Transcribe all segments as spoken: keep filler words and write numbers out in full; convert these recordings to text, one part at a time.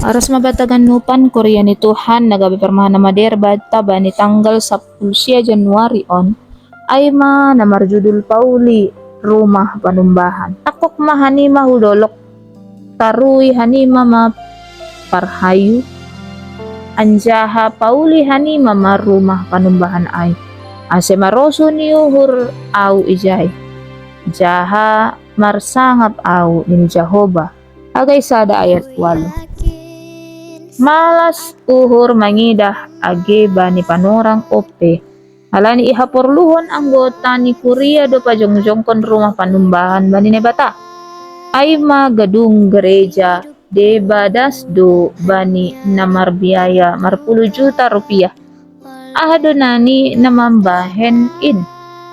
Aras ma bata ganupan kuria ni Tuhan na gabe parmahan na mader bata bani tanggal sapuluh sia Januari on, ai ma na marjudul Pauli Rumah Panumbahan. Takok ma hanima hu dolok, tarui hanima ma parhayu, anjaha pauli hanima ma rumah panumbahan ai, ase marosuh ni uhur au ijai, jaha marsangap au, nini Jahowa. Hagai sada ayat walu. Malas uhur mangidah age bani panorang ope, halani ihaporluhon anggota ni kuria do pajongjongkon rumah panumbahan bani Naibata. Ai ma gadung gereja deba das do bani na marbiaya marpuluh juta rupiah. Aha do nani na mambahen in?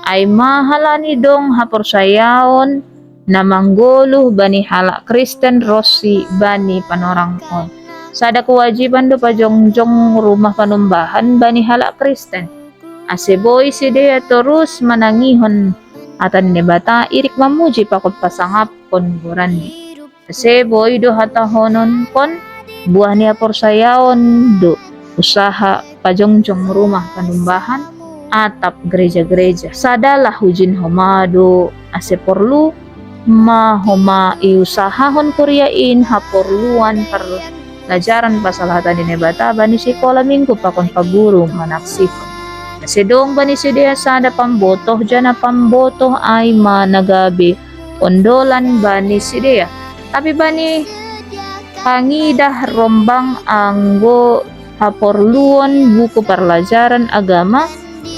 Ai ma halani dong haporsayaon na manggoluh bani halak Kristen ronsi bani panorang on. Sada kewajiban do pajongjong rumah panumbahan bani halak Kristen, ase boi sidea torus manangihon hata ni Naibata irik mamuji pakon pasangapkon goranNi. Ase boi do hatahononkon, buah ni haporsayaon do usaha pajongjong rumah panumbahan atap gereja-gereja. Sadalah hujin homa do ase porlu ma homa iusahahon kuria in haporluan parlajaran pasal hata ni Naibata bani sikola minggu pakon paguru manaksihon. Ase dong bani sidea sada pambotoh, janah pambotoh ai ma na gabe ondolan bani sidea. Tapi bani pangidah rombang anggo haporluon buku parlajaran agama,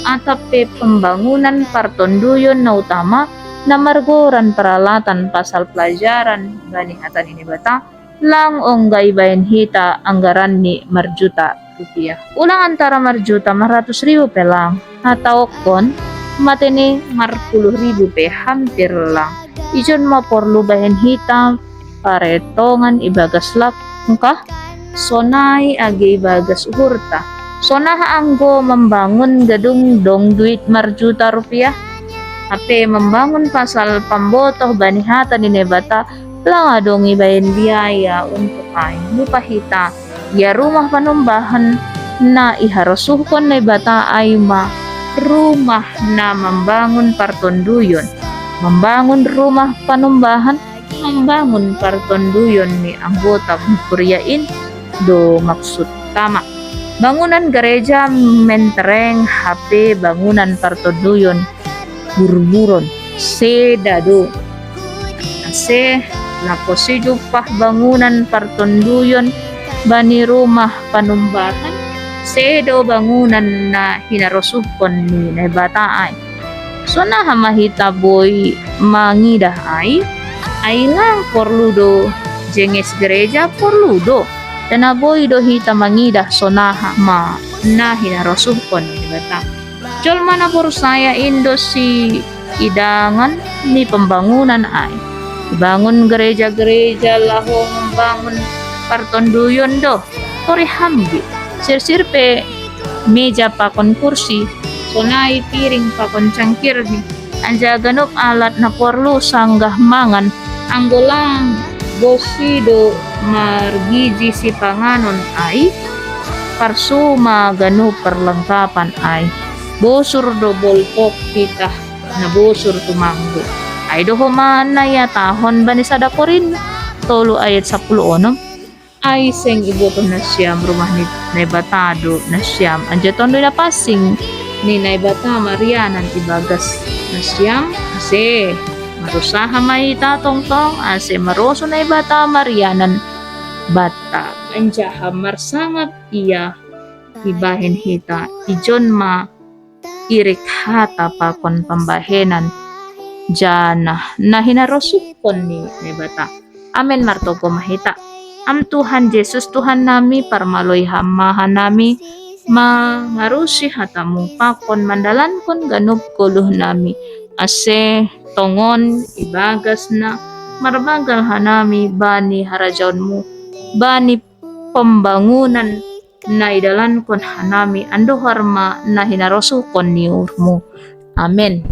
atap pe pembangunan partonduyon na utama, na margoran paralatan pasal pelajaran bani hata ni Naibata, lang ongga ibahen hita anggaranni marjuta rupiah. Ulang antara marjuta, maratus ribu pe lang. Hataonkon, matene marpuluh ribu pe hampir lang. Ijon ma porlu bahen hita paretongan ibagas langkah, sonai age ibagas uhurta. Sonaha anggo mambangun gedung dong duit marjuta rupiah? Hape mambangun pasal pambotoh bani hata ni Naibata, lang adong ibahen biaya untuk ai. Lupa hita, ia rumah panumbahan na iharosuhkon Naibata ai ma rumah na mambangun partonduyon. Mambangun rumah panumbahan, mambangun partonduyon ni anggota kuria in do maksud tama. Bangunan gereja mentereng, hape bangunan partonduyon burburon, seda do. Ase, lako sijumpah bangunan partonduyon bani rumah panumbahan, sedo bangunan na hinarosuhkon ni Naibata ai. Sonaha ma hita boi mangidah ai? Ai lang porlu do jenges gereja? Porlu do. Tentu boi do hita mangidah sonaha ma na hinarosuhkon ni Naibata. Jolma na porsaya in do siidangan ni pembangunan ai. Ibangun gereja-gereja laho mambangun partonduyon do. Tori hambit. Sirsir pe meja pakon kursi, sonai piring pakon cangkirni, anjaha ganup alat na porlu sanggah mangan. Anggo lang bosi do margiji sipanganon ai, parsuma ganup perlengkapan ai. Bosur do boltok pitah na bosur tumanggo. Ai do homa na ihatahon bani sada Korint tolu ayat sapuluh onom. Ai seng ibotoh nasiam rumah ni Naibata do nasiam, anjaha Tonduy Napansing ni Naibata marianan ibagas nasiam? Ase, marusaha ma hita tongtong ase marosuh Naibata marianan banta, anjaha marsangap Ia ibahen hita. Ijon ma irik hata pakon pambahenan, janah na hinarosuhkon ni Naibata. Amen. Martonggo ma hita. Am Tuhan Jesus, Tuhan nami, parmaloi Ham ma hanami mangarusi hata-Mu pakon mandalankon ganup goluh nami, ase tongon ibagas na marbanggal hanami bani harajaon-Mu, bani pembangunan na idalankon hanami, andohar ma na hinarosuhkon ni uhur-Mu. Amen.